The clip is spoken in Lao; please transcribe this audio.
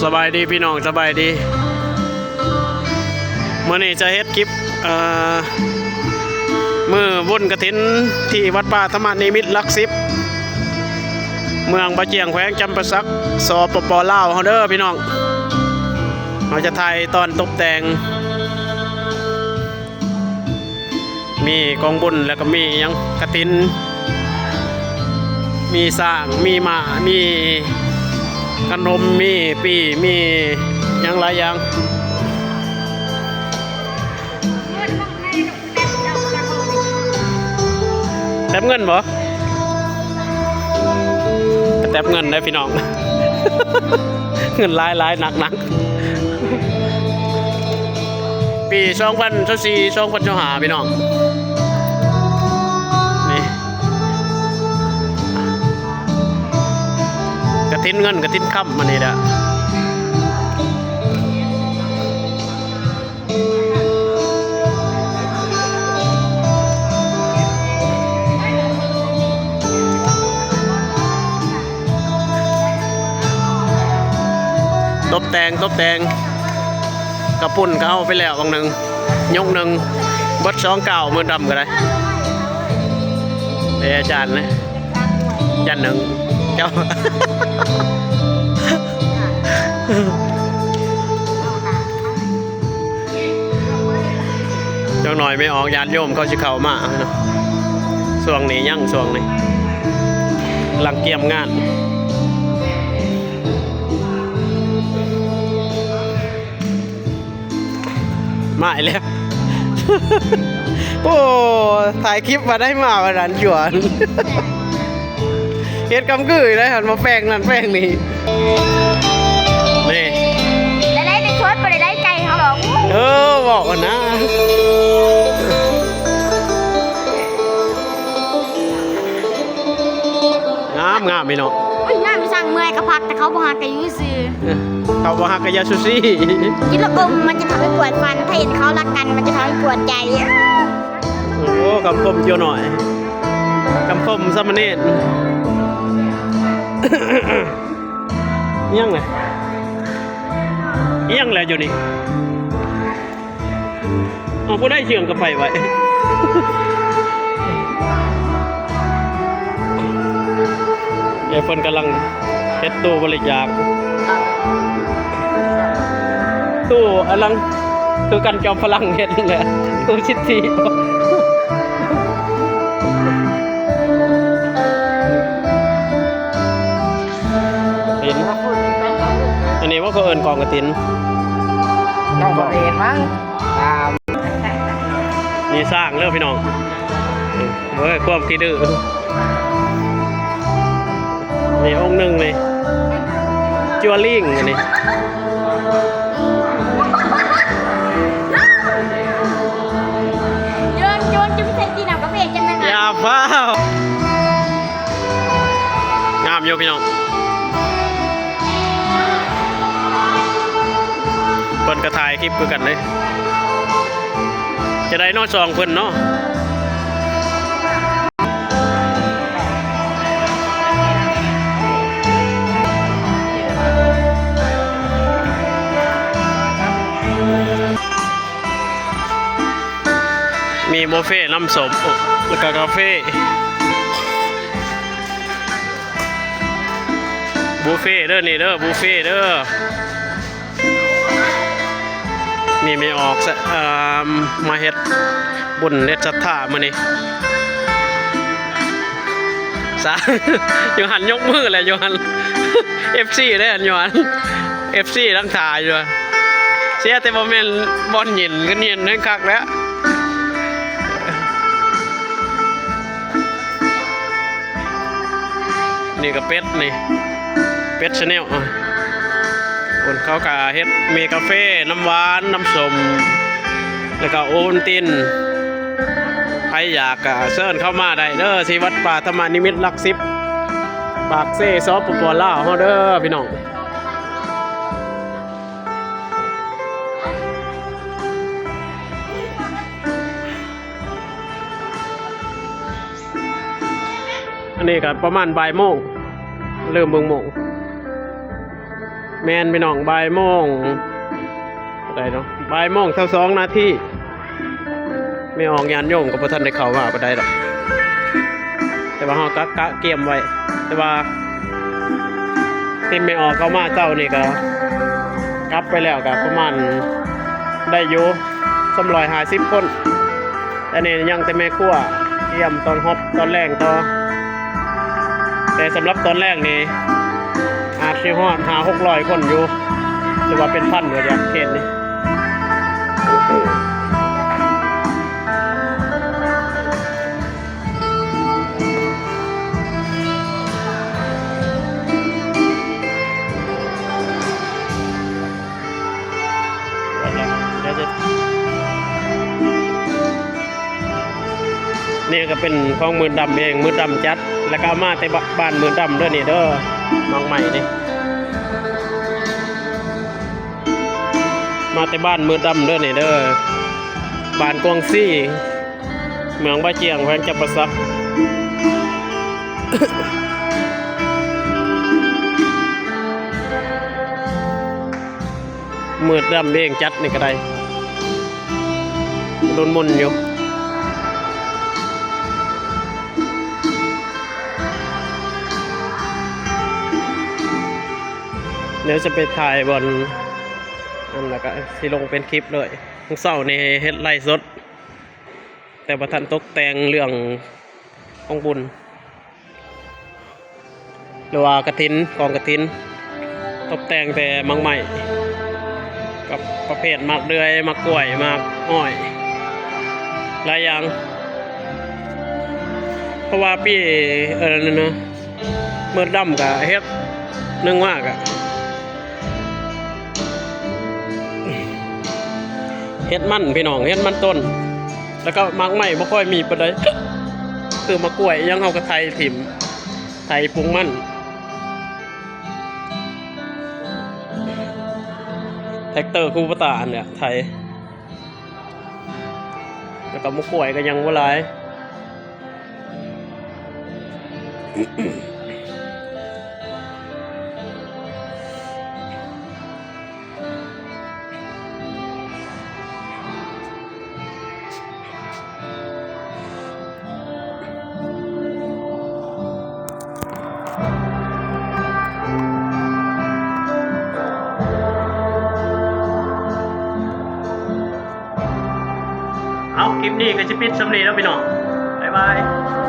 ສະບາຍດີພີ່ນ້ອງ ສະບາຍດີ. ມື້ນີ້ຈະເຮັດຄລິບ ເອີ ມື້ບຸນກະຖິນທີ່ວັດປ່າທຳມະນິມິດຫຼັກສິບ ເມືອງບາຈຽງ ແຂວງຈຳປາສັກ ສປປ ລາວ ເຮົາເດີພີ່ນ້ອງ. ເຮົາຈະຖ່າຍຕອນຕົບແຕ່ງ ມີກອງບຸນ ແລ້ວກໍມີຫຍັງ ກະຖິນ ມີຊ້າງ ມີມ້າ ມີຂະໜົມ ມີປີ້ ມີຫຍັງຫຼາຍຢ່າງ. ແຕັບເງິນບໍ່? ແຕັບເງິນເດີພີ່ນ້ອງ ເງິນຫຼາຍໆ ໜັກໆ. ປີສອງພັນຊາວສີ່ ສອງພັນຊາວຫ້າ ພີ່ນ້ອງ ນີ້ ກະຖິນເງິນກະຖິນຄຳ ອັນນີ້ລະ. ຕົບແຕ່ງ ຕົບແຕ່ງ ກະປຸ້ນກະເອົາໄປແລ້ວຫວ່າງໜຶ່ງ ຍົກໜຶ່ງ ເບິດສອງກ້າວ ມືດຳກະໄດ້. ເດ ອາຈານເດ ຈານໜຶ່ງ ເຈົ້າ ຈັກໜ້ອຍແມ່ອອກ ຍາດໂຍມເຂົາຊິເຂົ້າມາເນາະ. ຊ່ວງນີ້ຍັງ ຊ່ວງນີ້ກຳລັງກຽມງານ. ມາອີກແລ້ວ ໂອ້ ຖ່າຍຄລິບວ່າໄດ້ມາ ວ່ານັ້ນຈວນ ເຮັດກຳກື້ໄດ້ຫັ້ນ ມາແປງນັ້ນແປງນີ້ ນີ້ ໄດ້ໄລຟ໌ສົດ ບໍ່ໄດ້ໄລຟ໌ໄກເຮົາດອກ. ເອີ ເວົ້າຫັ້ນນະ. ງາມ ງາມ ພີ່ນ້ອງ. ໂອ້ຍ ງາມ ຊ່າງເມື່ອຍກະພັກ ແຕ່ເຂົາບໍ່ຮັກກະຢູ່ຊື່. ເອີ ເຂົາບໍ່ຮັກກະຢ່າຊູຊີ. ກິນລະອົມມັນຈະທຳໃຫ້ປວດຟັນ ຖ້າເຫັນເຂົາລັກກັນມັນຈະທຳໃຫ້ປວດໃຈ. ໂອ້ ຄຳຄົມເຈົ້ານ້ອຍ ຄຳຄົມສາມະເນນ. ອີຫຍັງແຫຼະ ອີຫຍັງແຫຼະຢູ່ນີ້? ເອົາ ຜູ້ໃດເຊື່ອງກັບໄຟໄວ້? ເອີ ເພິ່ນກຳລັງເຮັດຕູ້ບໍລິຈາກ ຕູ້ອັນນັ້ນຄືກັນ ຈອມພະລັງເຮັດນັ້ນແຫຼະ ຕູ້ສິດທິ. ເຫັນ ອັນນີ້ວ່າເຂົາເອີ້ນກອງກະຖິນ ກອງກະຖິນ ກອງ ເຫັນມັ້ງ. ຕາມ ນີ້ສ້າງເດີພີ່ນ້ອງ ເວີຍ ຄວາມຂີ້ດື້. ນີ້ອົງໜຶ່ງນີ້ ຈົວລິງ ອັນນີ້ ໂຍນ ໂຍນ ຈະໄປໃສ່ຕີນເອົາກາເຟຈັ່ງໃດຫວະ? ຢ່າຟ້າວ. ງາມຢູ່ພີ່ນ້ອງ ເພິ່ນກະຖ່າຍຄລິບຄືກັນເດ້ ຈະໄດ້ເນາະ ຊ່ອງເພິ່ນເນາະ. ມີບຸບເຟນ້ຳສົ້ມ ແລ້ວກະກາເຟ ບຸບເຟເດີ ນີ້ເດີ ບຸບເຟເດີ. ນີ້ແມ່ອອກ ເອີ ມາເຮັດບຸນເຮັດສັດທາມື້ນີ້ ສາ ຢູ່ຫັ້ນຍົກມືແຫຼະ ຢູ່ຫັ້ນ ເອັຟຊີເດ້ ຢູ່ຫັ້ນ ເອັຟຊີນັ່ງຖ້າຢູ່. ເສຍແຕ່ບໍ່ແມ່ນບ່ອນເຢັນ ຄັນເຢັນແຮ່ງຄັກແລ້ວ. ນີ້ກະເປັດນີ້ ເປັດຊາແນວ ເພິ່ນເຂົາກະເຮັດມີກາເຟ ນ້ຳຫວານ ນ້ຳສົ້ມ ແລ້ວກະໂອວັນຕິນ. ໃຜຢາກກະເຊີນເຂົ້າມາໄດ້ເດີ ທີ່ວັດປ່າທຳມະນິມິດຫຼັກສິບ ປາກເຊ ສປປ ລາວ ເຮົາເດີພີ່ນ້ອງ. ອັນນີ້ກະປະມານບ່າຍໂມງ ລືມເບິ່ງໂມງ. ແມ່ນພີ່ນ້ອງ ບ່າຍໂມງ ເທົ່າໃດເນາະ ບ່າຍໂມງຊາວສອງນາທີ ແມ່ອອກຍາດໂຍມກໍບໍ່ທັນໄດ້ເຂົ້າມາປານໃດດອກ ແຕ່ວ່າເຮົາກະ ກະກຽມໄວ້ ແຕ່ວ່າທີ່ແມ່ອອກເຂົ້າມາເຊົ້ານີ້ກໍກັບໄປແລ້ວກໍປະມານໄດ້ຢູ່ສາມຮ້ອຍຫ້າສິບຄົນ. ອັນນີ້ຍັງແຕ່ແມ່ຄົວກຽມຕອນຮັບຕອນແລງຕໍ່ ແຕ່ສຳລັບຕອນແລງນີ້ອາດຊິຮອດຫ້າຫົກຮ້ອຍຄົນຢູ່ ຫຼືວ່າເປັນພັນກໍຢາກເຂດນີ້. ນີ້ກໍເປັນຂອງມືດຳເອງ ມືດຳຈັດ ແລ້ວກໍເອົາມາແຕ່ບ້ານມືດຳເດີນີ້ເດີ ໝາກໄມ້ນີ້ ມາແຕ່ບ້ານມືດຳເດີນີ້ເດີ ບ້ານກວາງຊີ ເມືອງບາຈຽງ ແຂວງຈຳປາສັກ. ມືດຳເອງຈັດນີ້ກໍໄດ້ ລຸ້ນໝຸ່ນຢູ່ ດຽວຈະໄປຖ່າຍບ່ອນນັ້ນ ແລ້ວກໍຊິລົງເປັນຄລິບເລີຍ. ມື້ເຊົ້ານີ້ເຮັດໄລຟ໌ສົດ ແຕ່ບໍ່ທັນຕົກແຕ່ງເລື່ອງຂອງບຸນ ຫຼືວ່າກະຖິນ ກອງກະຖິນ ຕົກແຕ່ງແຕ່ໝາກໄມ້ ກັບປະເພດໝາກເດືອຍ ໝາກກ້ວຍ ໝາກອ້ອຍ ຫຼາຍຢ່າງ ເພາະວ່າປີ ເອີ ນັ້ນນະ ມືດຳກະເຮັດ ໜຶ່ງມາກະ ເຮັດມັນພີ່ນ້ອງ ເຮັດມັນຕົ້ນ ແລ້ວກໍໝາກໄມ້ບໍ່ຄ່ອຍມີປານໃດ ຄືໝາກກ້ວຍອີ່ຫຍັງ ເຮົາກໍໄຖຖິ້ມ ໄຖປຸງມັນ ແທກເຕີຄູປະຕາຫັ້ນແຫຼະໄຖ ແລ້ວກໍໝາກກ້ວຍກໍຍັງບໍ່ຫຼາຍ. ເອົາ ຄລິບນີ້ກໍຊິປິດສ່ຳນີ້ເນາະພີ່ນ້ອງ ບາຍບາຍ.